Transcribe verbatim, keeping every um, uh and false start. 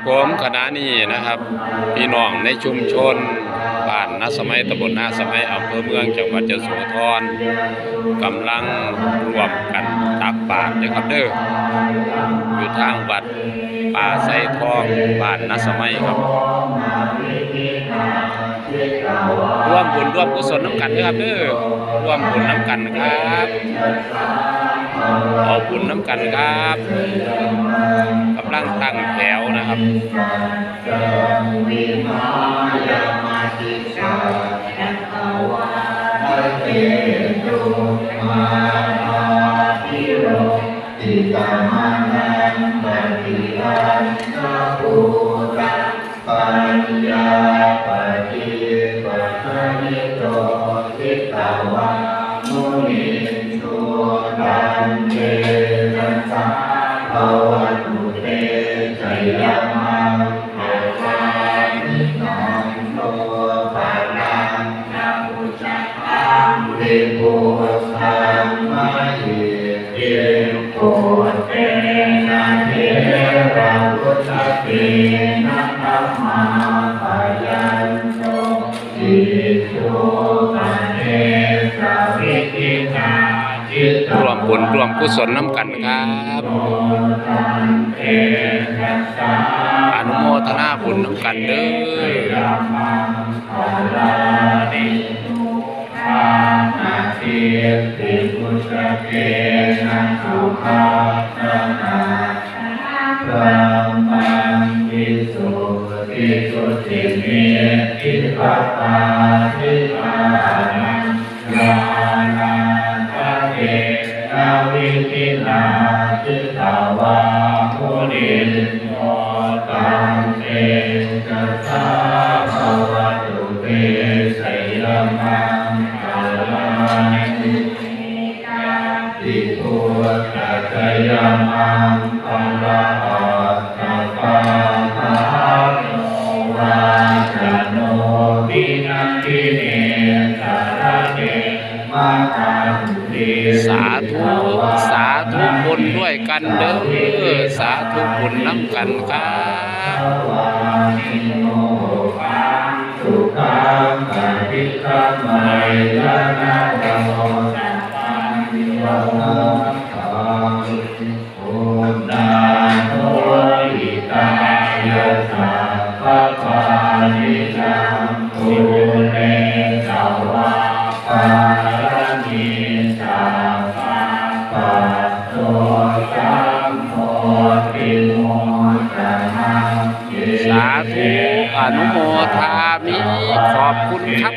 ผมขณะนี้นะครับ พี่น้องในชุมชนบ้านนาสะไมัย ตำบลนาสะไมัย อำเภอเมือง จังหวัดยโสธร กำลังร่วมกันตักบาตรนะครับเด้อ อยู่ทางวัดป่าไทรทอง บ้านนาสะไมัยครับ ร่วมบุญร่วมกุศลนำกันนะครับเด้อ ร่วมบุญนำกันครับ เอาบุญนำกันครับ กำลังตั้งแถวนะครับ ร่วมบุญร่วมกุศลนำกันครับ อนุโมทนาบุญนำกันเด้อ สาธุ สาธุบุญด้วยกันเด้อ สาธุบุญนำกันครับ สาธุ อนุโมทามิ ขอบคุณครับ